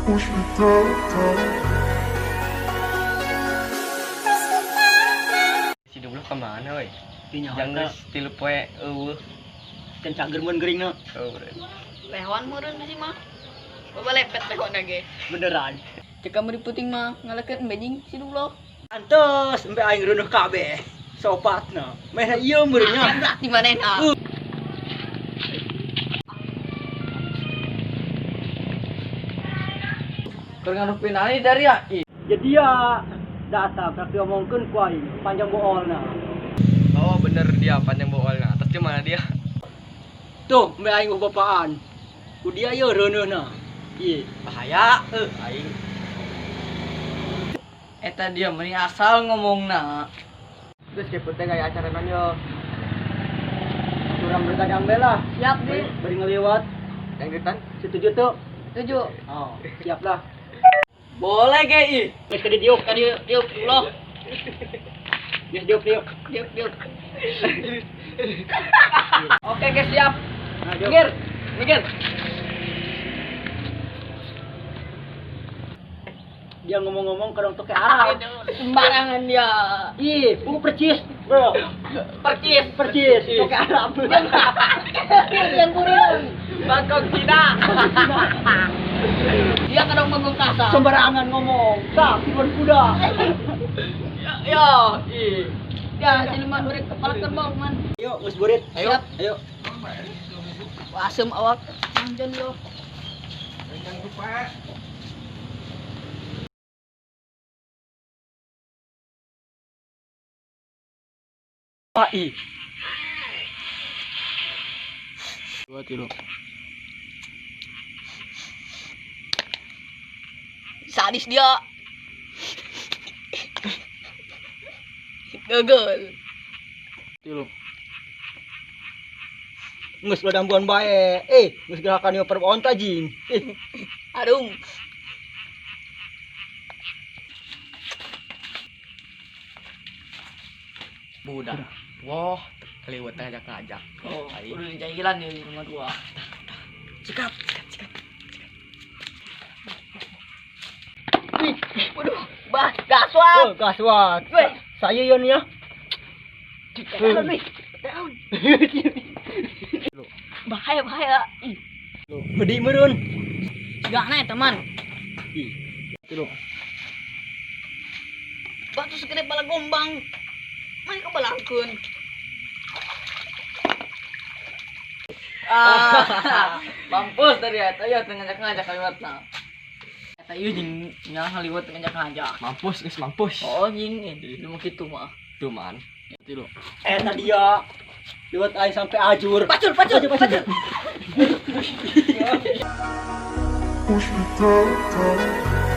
Push me down, down. Si Dubloh kemana woi? Nya Jangan geus 3 poe eueuh. Can cager mun geuringna. Oh, bro. Lehwan meureun sih mah. Bapak lepet lehwan ge. Beneran. Cek kamu di puting mah ngalekeun bejing si Dubloh. Antos embe aing reunuh kabeh. Sopatna. Meh ieu meureun nya. Berarti manehna. Keur ngarupin ani dari ya. Ih. Jadi ya datang tapi omongkeun ku aing panjang boolna. Oh, bener dia panjang boolna. Terus gimana dia? Tuh, embe aing bapaan. Ku dia ieu reuneuhna. Ieu. Bahaya aing. Eta dia meni asal ngomongna. Terus kayak penting kayak acara naon yo. Urang bergadang bae lah. Siap, Di. Bari ngeliwat. Yang ditan? Setuju tuh? Setuju. Oh, siap lah. Boleh ge ih. Geus ke diuk. Ka dieu diuk Dubloh. Geus diuk diuk. Diuk diuk. Oke, guys, siap. Nah, diuk. Minggir. Minggir. Dia ngomong-ngomong kadang toke Arab. Sembarangan dia. Ih, buku percis, bro. Percis. Percis, toke Arab. Yang kuring. Bangkok Cina. Dia kadang ngomong kasar. Sembarangan ngomong. Sak, siluman kuda. Ya, ih. Ya, siluman burik kepala kerbau man. Ayo, geus burit. Ayo. Ayo. Ayo. Asem awak. Anjon lo. Ai. 2 3. Sadis dia. Gagal. 3. Geus ladambuan bae. Geus gerakan ieu perbaon tajing. Aduh. Budak. Wah, keliwat ngajak-ngajak. Oh, udah dijailan nih rumah gua. Sikap, sikap, sikap. Waduh, bah, gaswat. Oh, gaswat. Weh. Saya yon ya. Bahaya, bahaya. Ih, Bedi meureun. gak naik teman. Ih. Tilu. Batu segede bala gombang. Mana kebalangkeun. Ah, mampus tadi eta ya ngajak-ngajak kaliwatna. Eta ieu jeung nya ngaliwat ngajak-ngajak. Mampus, geus mampus. Oh, anjing, lu mau kitu mah. Tuh man. Tilu. Eta dia. Liwat aing sampai ajur. Pacul, pacul, pacul. Push me down, down.